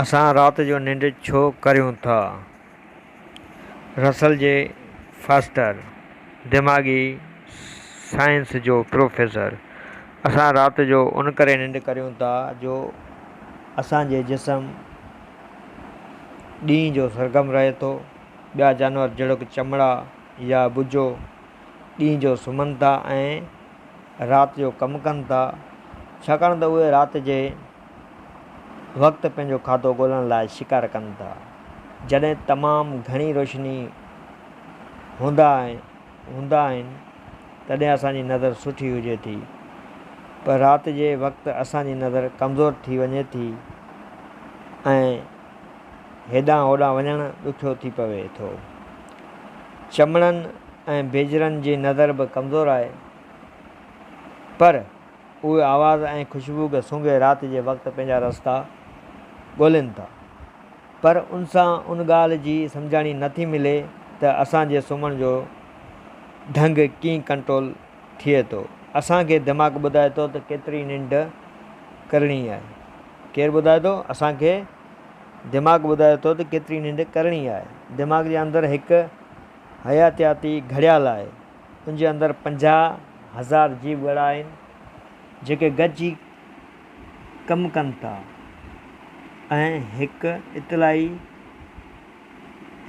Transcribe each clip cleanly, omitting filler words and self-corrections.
اسان رات جو ننڊ ڇو ڪريون ٿا؟ رسل جي فاسٽر، دماغي سائنس جو پروفيسر، اسان رات جو ان ڪري ننڊ ڪريون ٿا جو اسان جي جسم ڏينهن جو سرگرم رهي ٿو. ٻيا جانور جهڙوڪ چمڙا يا بجو ڏينهن جو سمهن ٿا ۽ رات جو ڪم ڪن ٿا، ڇاڪاڻ ته اهي رات جي وقت پنهنجو کاڌو ڳولڻ لاء شڪار ڪن ٿا. جڏهن تمام گهڻي روشني هوندا هوندا آهن تڏهن اسان جي نظر سٺي هجي ٿي پر رات جي وقت اسان جي نظر ڪمزور ٿي وڃي ٿي ۽ هيڏانهن هوڏانهن وڃڻ ڏکيو ٿي پوي ٿو. چمڙن ۽ بيجرن جي نظر به ڪمزور آهي پر اهي آواز ۽ خوشبوء کي سونگهي رات جي وقت پنهنجا رستا ڳولين ٿا. پر ان سان ان ڳالهه جي سمجهاڻي نه ٿي ملي ته اسان جي سمهڻ جو ڍنگ ڪيئن ڪنٽرول ٿئي ٿو. اسان کي دماغ ٻڌائي ٿو ته ڪيتري ننڊ ڪرڻي آهي. ڪير ٻڌائي ٿو؟ اسان کي دماغ ٻڌائي ٿو ته ڪيتري ننڊ ڪرڻي آهي. دماغ جي اندر هڪ حياتياتي گهڙيال آهي. ان جي اندر 50,000 جيو ڳڙا آهن، جيڪي گڏجي ڪم ڪن ٿا ۽ هڪ اطلاعي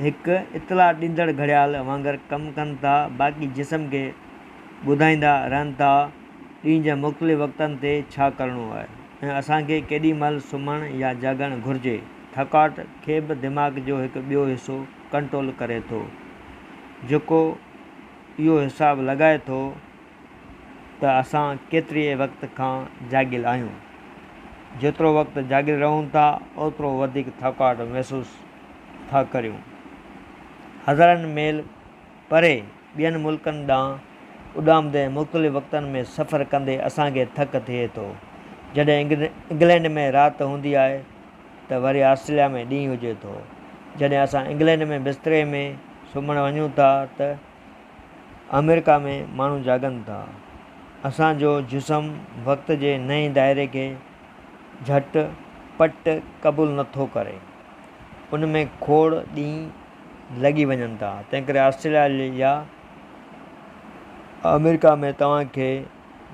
هڪ اطلاع ڏيندڙ گهڙيال وانگر ڪم ڪن ٿا، باقي جسم کي ٻڌائيندا رهن ٿا ڏينهن جي مختلف وقتن تي ڇا ڪرڻو آهي ۽ اسان کي ڪيڏي مهل سمهڻ يا جاڳڻ گهرجي. ٿڪاوٽ کي به دماغ جو هڪ ٻيو حصو ڪنٽرول ڪري ٿو، جيڪو اهو حساب لڳائي ٿو ته اسان ڪيتري وقت کان جاڳيل آهيون. جيترو وقت جاڳيل رهون ٿا، اوترو وڌيڪ ٿڪاوٽ محسوس ٿا ڪريون. هزارن ميل پري ٻين ملڪن ڏانهن اڏامندي ۽ مختلف وقتن ۾ سفر ڪندي اسان کي ٿڪ ٿئي ٿو. جڏهن انگلينڊ ۾ رات هوندي آهي ته وري آسٽريليا ۾ ڏينهن هجي ٿو. جڏهن اسان انگلينڊ ۾ بستري ۾ سمهڻ وڃون ٿا ته آمريڪا ۾ ماڻهو جاڳن ٿا. اسان جو جسم وقت جي نئين دائري کي جهٽ پٽ قبول نه ٿو ڪري. ان ۾ کوڙ ڏينهن لڳي وڃن ٿا. تنهنڪري آسٽريليا يا آمريڪا ۾ توهان کي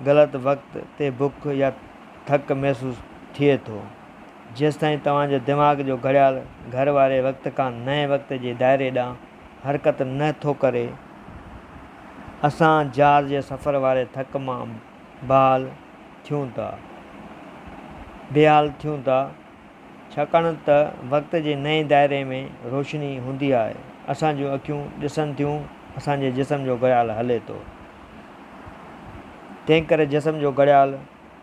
غلط وقت تي بک يا ٿڪ محسوس ٿئي ٿو. جيستائين توهان جو دماغ جو گهڙيال گهر واري وقت کان نئين وقت جي دائري ڏانهن حرڪت نه ٿو ڪري. اسان جهاز جي سفر واري ٿڪ مان بحال ٿيون ٿا. بيحال ٿيون ٿا. ڇاڪاڻ ته وقت جي نئين دائري ۾ روشني هوندي آهي. اسان جون اکيون ڏسن ٿيون، اسان جي جسم جو گهڙيال هلي ٿو. تنهنڪري جسم جو گهڙيال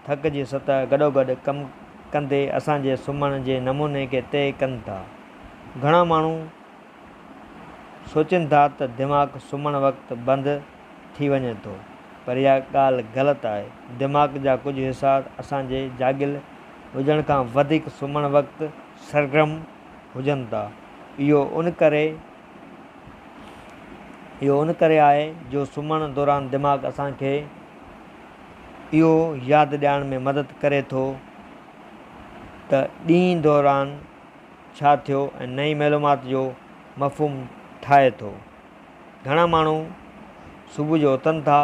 ٿڪ جي سطح گڏوگڏ ڪم ڪندي اسان جي سمهڻ جي نموني کي طئي ڪن ٿا. گهڻا ماڻهو سوچين ٿا ته دماغ سمهڻ وقت بند ٿي وڃي ٿو پر اها ڳالهه غلط آهي. دماغ جا ڪجهه حصا اسان جي جاڳيل هجڻ کان وڌيڪ سمهڻ وقت سرگرم هجن ٿا. اهو ان ڪري اهو ان ڪري آهي جو سمهڻ دوران دماغ اسان کي اهو ياد ڏيارڻ ۾ مدد ڪري ٿو ته ڏينهن دوران ڇا ٿيو ۽ نئين معلومات جو مفهوم ٺاهي ٿو. گهڻا ماڻهو صبح جو اٿن ٿا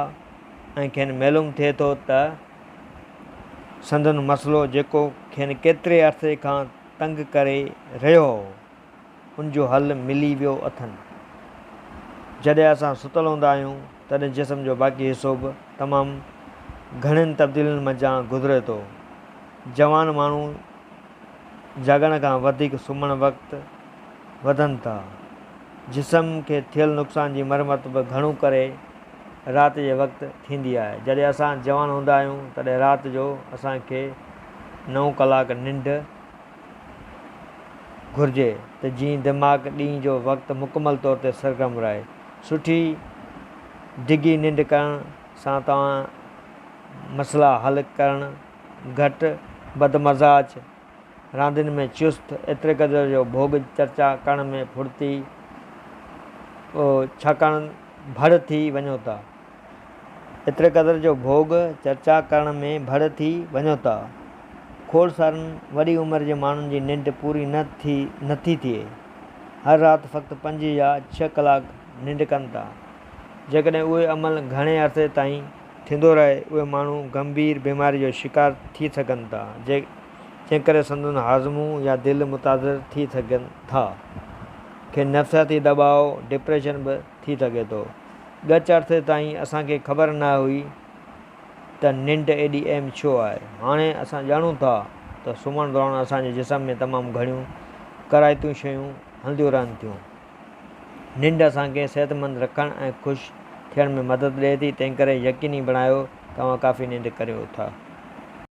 ۽ کين معلوم ٿئي ٿو ته سندن مسئلو جيڪو کين ڪيتري عرصي کان تنگ ڪري رهيو هو، ان جو حل ملي ويو اٿن. جڏهن اسان ستل هوندا آهيون، تڏهن جسم جو باقي حصو به تمام گهڻين تبديلين منجهان گذري ٿو. جوان ماڻهو جاڳڻ کان وڌيڪ سمهڻ وقت وڌن ٿا. جسم کي ٿيل نقصان جي مرمت به گهڻو ڪري رات جي وقت ٿيندي آهي. جڏهن اسان جوان هوندا آهيون، تڏهن رات جو اسان کي نو ڪلاڪ ننڊ گهرجي ته جيئن دماغ ڏينهن جو وقت مڪمل طور تي سرگرم رهي. سٺي ڊگهي ننڊ ڪرڻ سان توهان مسئلا حل ڪرڻ، گهٽ بدمزاج، راندين ۾ چست، ايتري قدر جو ڀوڳ چرچا ڪرڻ ۾ ڦڙتي ڇاڪاڻ ڀڙ ٿي وڃو ٿا. ايتري قدر جو ڀوڳ چرچا ڪرڻ ۾ ڀڙ ٿي وڃو ٿا. کوڙ سارن وڏي عمر جي ماڻهن جي ننڊ پوري نه ٿي نٿي ٿئي. هر رات فقط پنج يا ڇهه ڪلاڪ ننڊ ڪن ٿا. جيڪڏهن اهي عمل گهڻي عرصي تائين ٿيندو رهي، اهي ماڻهو گنڀير بيماري جو شڪار ٿي سگهن ٿا، جنهن ڪري سندن هاضمو يا دل متاثر ٿي سگهن ٿا. کين نفسياتي دٻاء، ڊپريشن، به ٿي سگهي ٿو. ڳچ عرصي تائين اسان کي خبر نه هئي ته ننڊ ايڏي اهم ڇو آهي. هاڻي اسان ڄاڻون ٿا ته سمهڻ دوران اسان جي جسم ۾ تمام گهڻيون ڪارائتيون شيون هلنديون رهن ٿيون. ننڊ اسان کي صحتمند رکڻ ۽ خوش ٿيڻ ۾ مدد ڏئي ٿي، تنهنڪري يقيني بڻايو ته اوهان ڪافي ننڊ ڪريو ٿا.